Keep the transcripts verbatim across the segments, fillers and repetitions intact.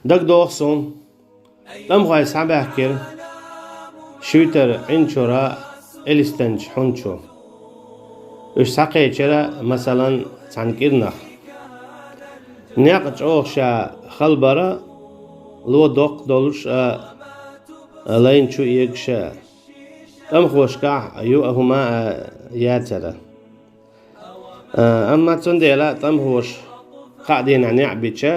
Дагадоху суна, тӀамхой схьабаьхкира шуьйтара Ӏин чуьра элистанчу хьун чу. Уьш схьакхечира, масалан, цхьана кӀирнах. Некъ чӀогӀа ша хала бара, ло доккха долуш а, лайна чу эгаш а. ТӀамхошкахь юкъа хӀума а яцара. А, амма цундела тӀамхоша кхаа дийнахь некъ бича,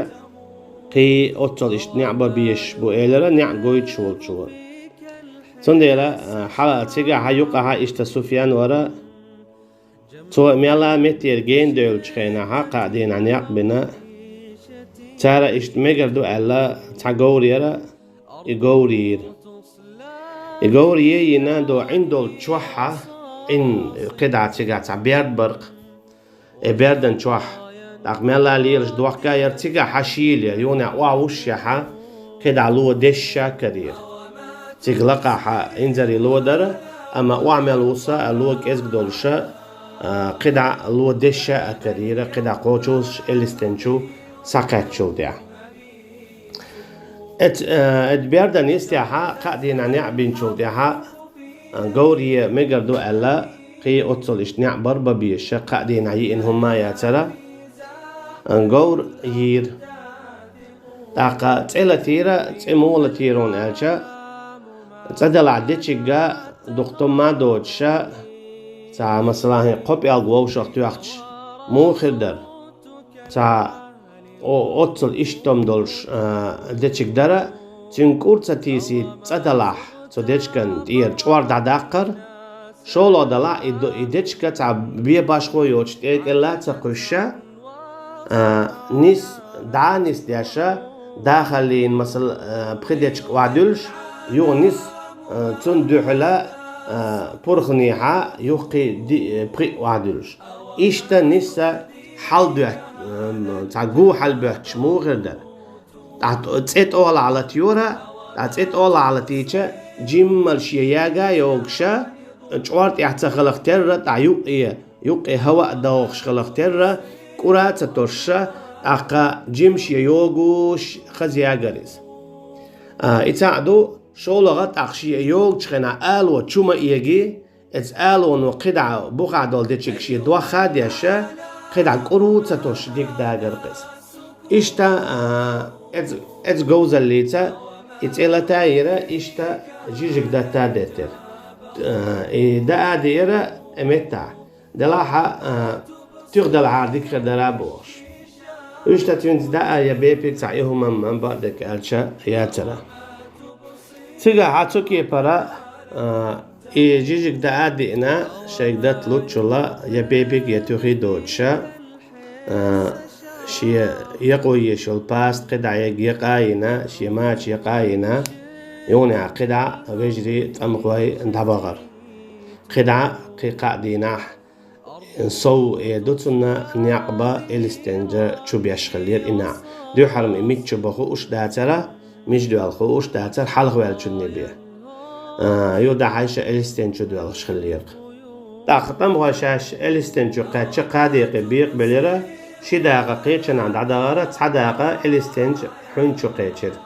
кхин оццул иштта некъ бан безаш бу элира, некъ гойтуш волчо. Цундела, а, хьала цигахьа юкъахьа иштта Суфьян вара, цо мелла а меттера гена девллачу хенахьа кхаа дийнахь некъ бина. Цара иштта мегар ду аьлла, цхьа говр яра, и говр йийра. И говр е йина до Ӏин долчу чохьа, Ӏин кхидӀа цигахь цхьа берд бара-кх. И бердан чохь, тӀаккха мелла а лелаш дохка яра, цигахьа шийла яра, юха а охьавуссушехьа, кхидӀа ло дешша карийра. Цига лакхахьа инзаре ло дара, амма охьа мел вуссу а ло кӀезиг долуша, а, кхидӀа ло дешша а карийра, кхидӀа кхочуш элистан чу схьакхаьччул тӀаьхьа. Эц-, э, эт бердан йистехьа, кхаа дийнахь некъ бинчул тӀаьхьа, э, говр е мегар ду аьлла, кхин оццул иштта некъ бара бан безаш, кхаа дийнахь йиъна хӀума яцара, э, говр йийра. ТӀаккха цӀе латийра, цӀе муха латийра хьуна аьлча, цӀа делахь дечигга дукха тӀом ма доцуша, цхьа, масала, хӀин кхо пӀелг вовшах тоьхча, муха хир дара? Цхьа о-, оццул иштта тӀом долуш, а, дечиг дара, цуьнга кӀур ца тийсийта цӀа далахь, цу дечиган тӀера чӀор дӀадаккхара, шолгӀа далахь, и до-, и дечиг цхьа бен башхо йоцуш тӀе-, тӀелла а ца кхуьссуша, а, нис, дӀа а нисдеш, дахаллин, масала, а, пхи дечиг охьадуьллуш, юха нис, а, цунна дуьхьала, а, пурханехьа, юха кхин ди-, пхиъ охьадуьллуш. Иштта нисса хьалабоьттуш, м, цхьа гу хьалабоьттуш муха хир дара? ТӀаккха цӀе тӀолахь латайора, тӀаккха цӀе тӀолахь латийча, жиммал шен яга а йогуша, чӀор тӀехь ца хиларх терра, тӀаккха юккъе, юккъе хӀаваъ догӀуш хиларх терра, кӀура а ца тосуша, тӀаккха жима шен йогуш хаза ягара иза. А, и цхьаъ ду, шолгӀа тӀаккха шен йогучу хенахь ало чу ма эги, Эцу алоно кхидӀа бухахь долу дечиг шен дохка а деш, кхидӀа кӀур а ца тосуш дика дагар-кх иза. Иштта, а, эцу, эцу говзаллица и цӀе лата а йира, иштта жижиг датта а деттира. А, и даа а деара и меттахь. Делахь а, а, туьха далахьара дика хир дара а бохуш. Иштта цуьнца даа я бепиг цхьа и хӀума-м бакъдерг аьлча яцара. Цигахь а цу кепара, а, и жижиг даа а диъна, шайга датта луччула я бепиг, я туьхий доцуша, а, шен якъо еш йолу паста кхидӀа яга якъа а йина, шен мача якъа а йина, юханехьа кхидӀа вежарий, тӀамхой дӀабахара. КхидӀа кхин кхаа дийнахь, сов эр ду цунна, некъ бан элистенчу чу беш хиллера и некъ. Дуьххьара-м и мичча бан хууш дацара, мича доьлху хууш дацара хьалхаваьллачунна бен. А, юха дӀахьаьжча элистенчу доьлхуш хиллера-кх. ТӀаккха тӀамхой шаьш элистенчу кхаьчча, кхаа декъе бекъабелира, ши дакъа кхечанхьа дӀадахара, цхьа дакъа элистенчу хьуьн чу кхечира.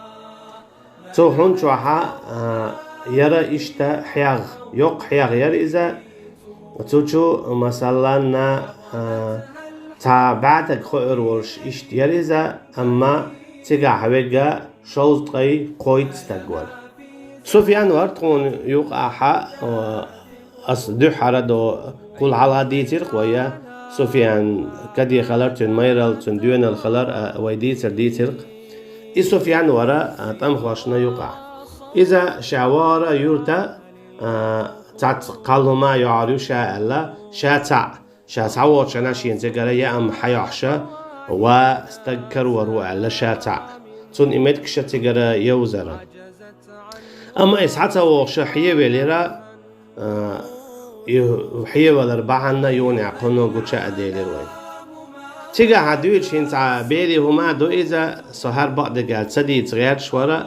Цу хьуьн чохьа, а, яра иштта хьегӀ, йоккха хьегӀ яра иза. Цу чу, масалланна, а, цхьа бӀаьтаг хоуьйтур волуш иштта яра иза, амма цигахь вегга шовзткъе кхойтта стаг вара. Суфьян вара тхуна юкъахьа, а, Ас дуьххьара до кхул хьалха дийцира-кх вай, Суфьян каде хилар, цуьнан майралла, цуьнан доьналла хилар, а, вай дийцар дийцира-кх. И Суфьян вара, а, тӀамхошна юкъахь. Иза ша вахара юрта, а, цхьацца кхалхӀума йохьур ю ша аьлла, ша цхьаъ, ша схьавогӀучу хенахь шена цигара яа-м хьайохьуша, ва стаг карор ву аьлла, ша цхьаъ. Цунна и меттигаш цигара йовзара. Амма и схьа ца вогӀуша хьевелира, а, и хьевалар бахьана юханехьа кхунно гуча а делира вай. Цигахь а дуьйцуш хӀинца берийн хӀума а ду иза, со хӀара бакъдерг аьлла ца дийца гӀерташ вара,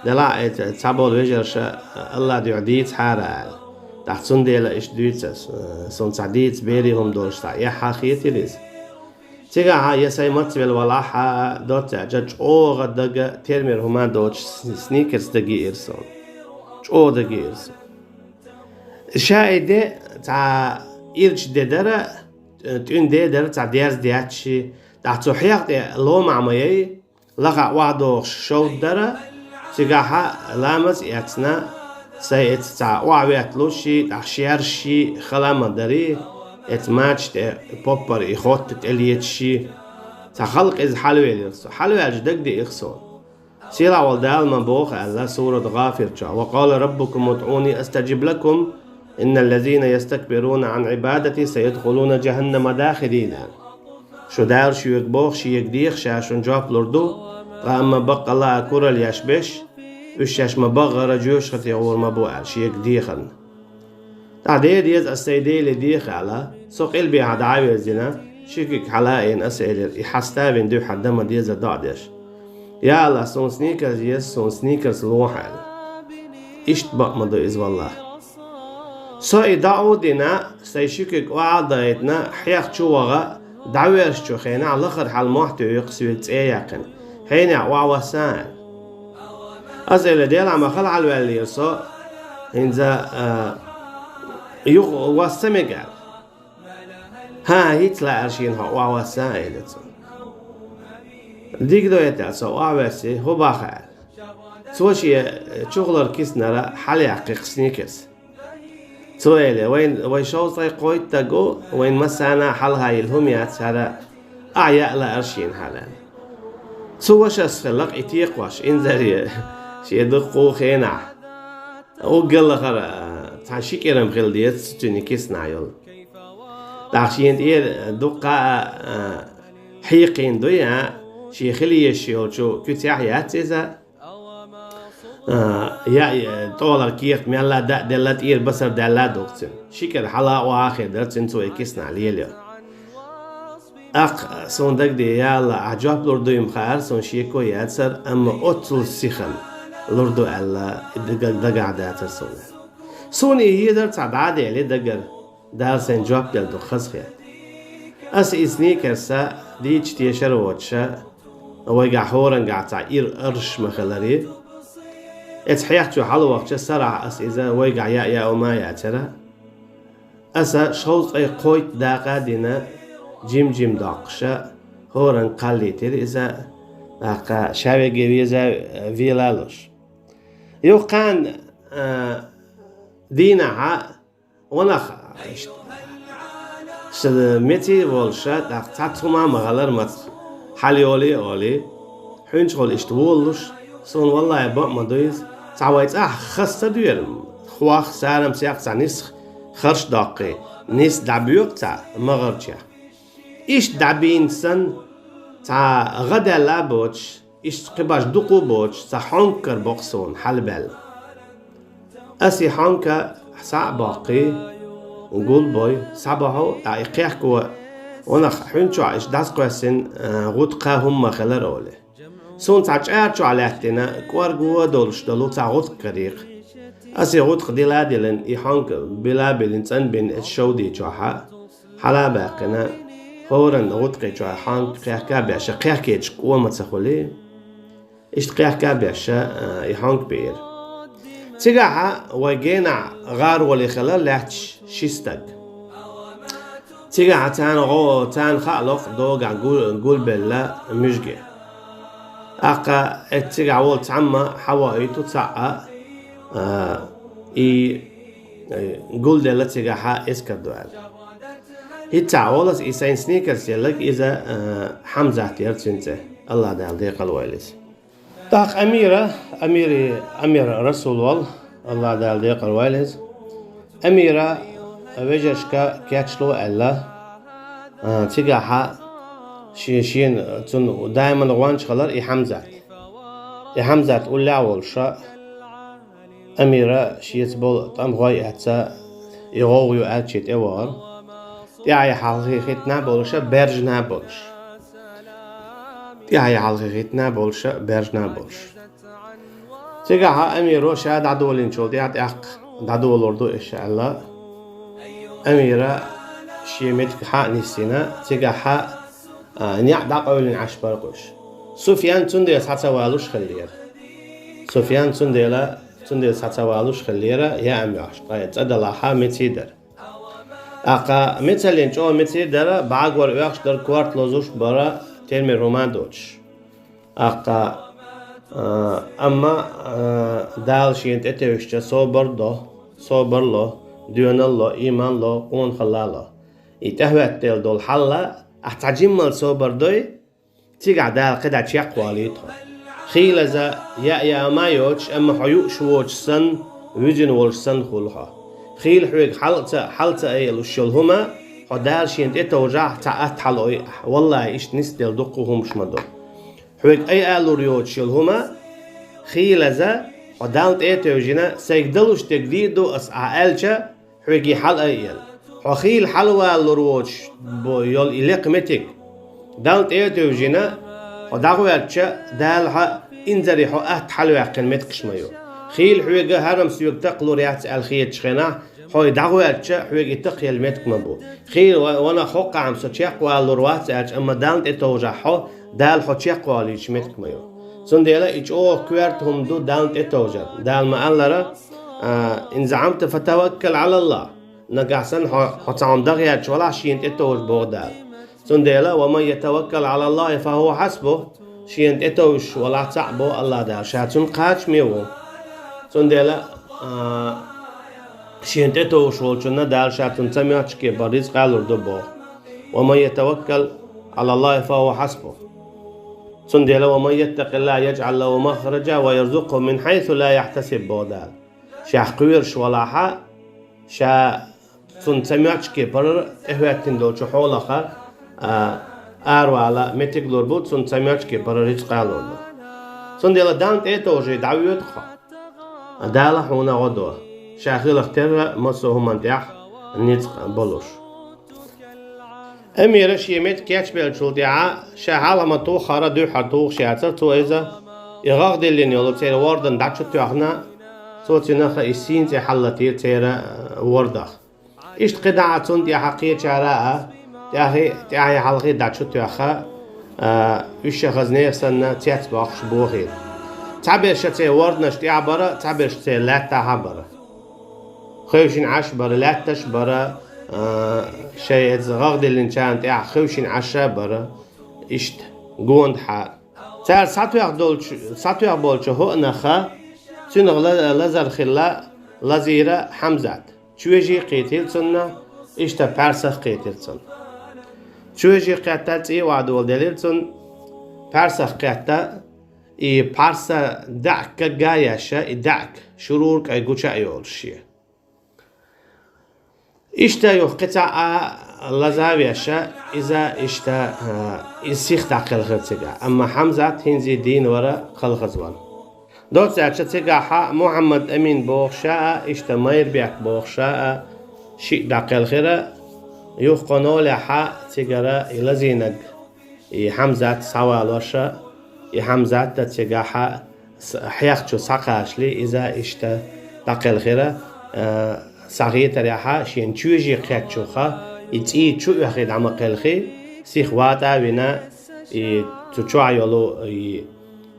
делахь а и ца-, цхьаболу вежарша, Аллах дуьхьа дийцахьара аьлла. ТӀаккха цундела иштта дуьйцу ас, а, суна цхьа дийца берийн хӀума долуш цхьа эхь хетира иза. Цигахьа я сай мацвел валахьа доццача чӀогӀа дага термер хӀума доцуш сникерс дагиира сон. ЧӀогӀа дагиира сон. Ша и де цхьа ирча де дара, тӀуьн де дара цхьа дерз детташи, тӀаккха цу хьех тӀе ломахь ма яй, лаха охьадохуш шовда дара, цигахьа ламаз эцна, сай эца цхьа охьаветталуши, тӀаккха шерши хала ма дари, эца мача тӀе поппар и хотта тӀелеташи, цхьа халкъ иза хьалавелира со. Хьалаваьлча дагадеира сон. Сийлахь волу Дала ма боху аьлла, сурат ГӀафир чохь: «Ва къала раббукум удъуни астаджиб лакум, инна ллазина ястакбируна ан ибадати саядхулуна джаханнама дахирина». Шу Дала шуьга боху, шега деха, ша шуна жоп лур ду, ткъа амма баккъалла а куралла еш беш, уьш шаьш ма баххара жоьжахате гӀур ма бу аьлла, шега дехарна. ТӀаккха де деза ас сай Деле деха аьлла, со къилбехьа дӀа а вирзина, ши куьг хьала а йина ас элира, и хьаставина дуьххьара дан ма дезара доӀа деш. Я АллахӀ, суна сникерс еза, суна сникерс лохьа аьлла. Иштта бакъ ма ду иза валлахь. Со и дӀа а дина, сай ши куьг охьа а дайтина, хьех чу ваха, дӀаверзачу хенахь лахара хьал мохь туьйхира соьга цӀе яьккхина. Хьенех охьавасса аьлла. Ас элира, Делахь ма хала хьалаваьллера со, хӀинца, а, юха васса мега аьлла. ХӀан, хӀинца лаьара шена хьо охьавасса, элира цо. Дика ду хӀета, со охьавесси, хӀун боху аьлла. Цо шен чухулара киснара хьалаяьккхи кхин сникерс. Цо элира, вайн, вай шовзткъе кхойтта стаг ву, вайн массарна а хьалха йилла хӀума яц хӀара, ахьа яа лаьара шена хьала. Цу вашас хилла-кх и текхош, инзаре, шен дуккха хенахь. Уггар лахара, цхьа ши кӀирам хила деза цуьнан киснахь йолу. ТӀаккха шена тӀера дуккха а, а, хьийкхийна дуй, а, шен хила езаш йолчу куьцехь яц иза, а, я, я, тӀолара кехат мелла а даа делла, тӀера басар даьлла а ду-кх цуьнан. Ши кӀира хьала а, охьа а хир дара цуьнан, цо и киснахь лелайо. ТӀаккха суна дагадеа, я АллахӀ, ахь жоп лур дуй-м хаьара, суна шеко яцара, амма оццул сиха лур ду аьлла, дага-, дагахь дацара суна. Суна и хӀедара цхьа дӀа а дели дагара, Дала сайна жоп делла ду хазахетта. Ас и сникерс дийцича тешар а воцуша, вайгахь хӀорангахь цхьа ира арш ма хилари. Эца хьех чу хьалавахча сарахь ас иза вайгахь яа яа хӀума а яцара. Аса шовзткъе кхойтта дакъа а дина, жим-жим доккхуша, хӀоранга кхаллийтира иза, тӀаккха ша веге веза вела а луш. Юха кхана, а, дийнахьа, ванах, иштта, ша меций а волуша, тӀаккха цхьацца хӀума а ма хилара мацах, хьалайолий а олий, хьуьнчухула иштта волалуш, суна валлахӀи бакъ ма ду иза, цхьа вай цӀахь хаза ца доьру, хох, сарам, сех цхьа нисса харш доккхий, нисса дӀабоьгӀу цхьа магӀарчех. Иштта дӀабийна санна, цхьа гӀа даьлла а боцуш, иштта кхин баш дукха а боцуш, цхьа хьонкара бокъу суна хьалабаьлла. Ас и хьонка схьа а боккхий, гулбой, схьабохьу, ткъа и кхехко, ванах хьуьнчохь иштта дӀасакхоьссина, а, гӀутакха хӀума ма хилара олий. Суна цхьа чӀара чохь лаьттина, кӀорго а долуш долу цхьа гӀутакх карийра. Ас и гӀутакх дила а дилина, и хьонка била а билина, цӀанбина эца шовди чохьа, хьала а баьккхина, хӀоранна гӀутакхи чохь хьонка кхехка а беш, кхехкечу кӀома ца хуьлий. Иштта кхехка а беш, а, и хьонка биира. Цигахьа вай генахь гӀароле хилар лаьтташ ши стаг. Цигахьа царна гӀо-, царна хаалуш догахь гу-, гулбелла муьжге. ТӀаккха эццигахь волу цхьамма хьавоуьйту цхьаъ а, а, и, э, гулделла цигахьа эскар ду аьлла. ХӀинца а олу ас, и сайн сникерс елларг иза, а, Хьамзат яра цуьнан цӀе. АллахӀ Дала декъала войла иза. ТӀаккха Амира, Амири, Амир Расул волу, АллахӀ Дала декъала войла иза. Амира вежаршка кечло аьлла, а, цигахьа шен, шена цунна даиман гӀонча хилар и Хьамзат. И Хьамзат уллехь а волуша, Амира шеца болу тӀамгӀой эцна, и гӀовгӀа ю аьлча тӀевахара. ТӀаьхье хьалхе хӀиттина а болуша, баьржина а болуш. ТӀаьхье хьалхе хӀиттина а болуша, баьржина а болуш. Цигахьа Амиро ша дӀадолийначул тӀаьхьа тӀаккха дӀадолор ду иш аьлла. Амира шен меттиг хьа а нисйина, цигахьа, а, неӀ дӀакъевлина Ӏаш бара уж. Суфьян цундела схьа ца валуш хиллера. Суфьян цундела, цундела схьа ца валуш хиллера, яам йоахаш, ткъа цӀа далахьа миций дара. ТӀаккха мицаллин чӀогӀа миций дара, бӀагор оьхуш дара, корта лозуш бара, тилмир хӀума доцуш. ТӀаккха, а, амма, а, Дала шена тӀетевжича собар до, собар ло, доьналла ло, иман ло, къонахалла ло. И тӀехӀоьттина долу хьал, ахь цхьа жиммал собар дой, цигахь Дала кхидӀа чекхвалийта хьо. Хийлаза яа яа ма йоцуш, амма хьо юуш воцуш санна, вуьзина волуш санна хуьлу хьо. Хийла хьоьга хьал а ца, хьал а ца айалуш йолу хӀума, хьо Дала шена тӀетовжахь, цхьа атта хьалаой ахь. Валлахьи, иштта нисделла дуккха хӀумаш ма ду. Хьоьга айалур йоцуш йолу хӀума, хийлаза, хьо Далла тӀе а тевжина, сайга далуш дерг дийр ду ас ахь аьлча, хьоьга и хьала айъелла. Хьо хийла хьалавалалур воцуш бо-, йолу и лекха меттиг, Далла тӀе а тевжина, хьо дӀагӀоьртича, Дала хьан инзаре хьо атта хьалаваьккхина меттигаш ма ю. Хийла хьоьга хьарам соьга такхалур яц аьлла хетачу хенахь, хьо и дӀагӀоьртича, хьоьга и такхаелла меттиг ма бу. Хийла ва-, ванах хӀокхахь-м со чекхвалалур вац аьлча, амма Далла тӀетовжахь хьо, Дала хьо чекхвалийташ меттиг ма ю. Цундела и чӀогӀа коьрта хӀума ду Далла тӀетовжар. Дала ма-аллара, а, «Ин заӀамта фатаваккал Ӏалаллах». Нагахь санна хьо, хьо цхьа хӀума дан гӀерташ валахь, шена тӀетовжа боху Дала. Цундела, «Ва ман ятаваккал Ӏалаллахи фа хӀува хьасбух», шена тӀетовжаш валахь цхьаъ боху АллахӀ Дала, ша цунна кхачаме ву. Цундела, а, шена тӀетовжаш волчунна Дала ша цунна цамоьттачу кепара рицкъа лур ду боху. «Ва ман ятаваккал Ӏалаллахи фа хӀува хьасбух». Цундела, «Ва ман яттакъиллахӀа яжӀал лахӀу махража ва ярзукъхӀу мин хьайсу ла яхьтасиб боху Дала. Шех кхоьруш валахьа, ша цунна цамоьттачу кепара тӀехӀоьттина долчу хьолаха, а, аравала меттиг лур бу, цунна цамоьттачу кепара рицкъа лур бу. Цундела Далла тӀе а товжий дӀавоьду хьо. Дала хьуна гӀо до. Ша хиларх терра массо а хӀуманна тӀехь ницкъ болуш. Амира шен меттиг кечбеллачул тӀаьхьа ша хьалха ма туххара дуьххьара тухуш яцара, цо иза, и гӀагӀ диллина йолу церан вордан дӀа чу тоьхна, цо цуьнах и сийна цӀе хьалалатийра церан, э, вордах. Иштта кхидӀа а цунна тӀаьхьа кхечара а, тӀаьхьа, тӀаьхьа хьалхе дӀа чу тоьхна, а, уьш ша хаза нехан санна цецбоккхуш бохийра. Цхьаберш церан ворданаш тӀехь бара, цхьаберш церан лаьттахь а бара. Хевшина Ӏаш бара, лаьтташ а бара, а, шайн эца гӀагӀ диллинчарна тӀехь хевшина Ӏаш а бара, иштта, гондахьа. Цара схьатоьхна долчу, схьатоьхна болчу хӀоъ наха, цуьнах ла-, лазар хилла, лазийра Хьамзат. Чоьжий кхийтира цунна, иштта пхьарсах кхийтира цунна. Чоьжий кхетта, цӀий охьадоладелира цунна, пхьарсах кхетта, и пхьарса даьӀахк кагга а еш, и даьӀахк шурура кӀай гуча а йолуш шен. Иштта юха кхин цхьа а лаза а веш, иза иштта, а, иза сиха дӀакхелхира цигахь. Амма Хьамзат хӀинца дийна вара, кхалхаза вара. Доцца аьлча, цигахьа Мухьаммад Амин бохуша а, иштта Майрбек бохуша а, шиъ дӀакхелхира, юха кхо нолехьа цигара и лазийнарг, и Хьамзат схьавалоша, и Хьамзат а цигахьа с-, хьех чу схьакхачале, иза иштта дӀакхелхира, а, схьахетарехьа, шена чоьжий кхеттачуха, и цӀий чу оьхий дӀа ма кхелхий, сиха ватӀа а вина, и цу чохь йолу и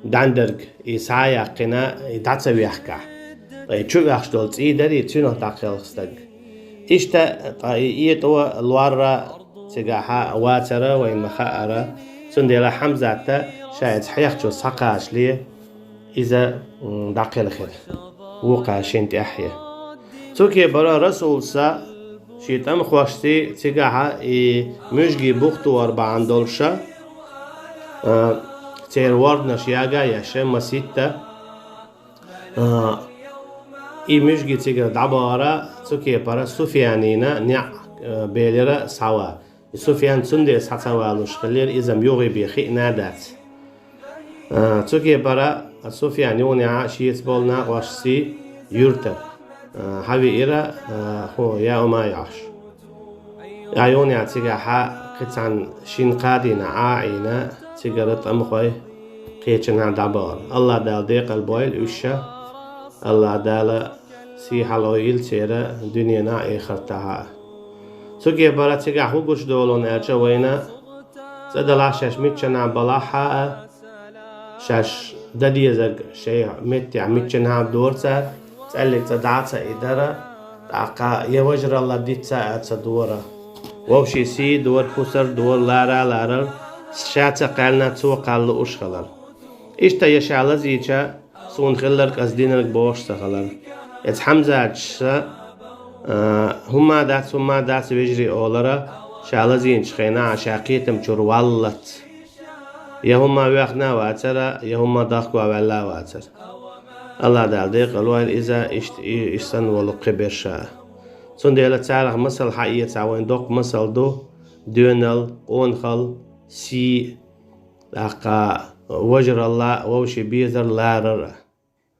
дӀандерг, и схьа а яьккхина, и дӀа ца вехкахь. Ткъа и чу оьхуш долу цӀий дарий, цуьнах дӀакхелха стаг. Иштта, ткъа и этӀо лорра цигахьа вацара вайна ма хаара, цундела Хьамзата ша иза хьех чу схьакхачале, иза, м, дӀакхелхира. Вукху шина тӀаьхье. Цу кепара Расулса шен тӀамхошций цигахьа и муьжгий бух тохар бахьана долуша, а, церан ворданаш яга а еш, маситта, а, и муьжгий цигара дӀабахара, цу кепара Суфьянина неӀ, а, белира схьава. И Суфьян цундела схьа ца валуш хиллера, иза-м юххе бен хиъна а дац. А, цу кепара Суфьян юханехьа шеца болу накъошций юьртара, а, хьавеара, а, хӀун, яа хӀума а йохьуш. Ӏа юханехьа цигахьа кхин цхьана шина-кхаа дийнахь Ӏа а Ӏийна, цигара тӀамхой кхечанхьа дӀабахара. АллахӀ Дала декъал бойла уьш ша, АллахӀ Дала сий хьалаойийла церан дуьненахь а, эхартахь а. Цу кепара цигахь хӀун гучудолу аьлча вайна, Цӏа далахь шаьш миччанахь балахь а, шаьш дан дезарг шайн меттехь миччанахь дора цара, цӏаллиг цӏа дӏа а ца идара, тӏаккха я вежаралла диц а ца дора. Вовшийн сий дора, хӀусар дора, лара а ларар, ша ца кхаьллина цо кхаьлла лууш хилар. Иштта я ша лазийча, суна хилларг ас динарг бохуш ца хилар. Эцу Хьамзатас, а, хӀумма дац, хӀумма дац вежарий олара, ша лазийначу хенахь ша кхетам чуьра валлалц. Я хӀумма воьхна а вацара, я хӀумма дохко ваьлла а вацара. АллахӀ Дала декъал войла иза, иштта и, и санна волу кхиберш а. Цундела царах масал хьаэца вайн доккха масал ду: доьналла, къонахалла, сий, тӀаккха вежаралла, вовшийн безар, ларар а.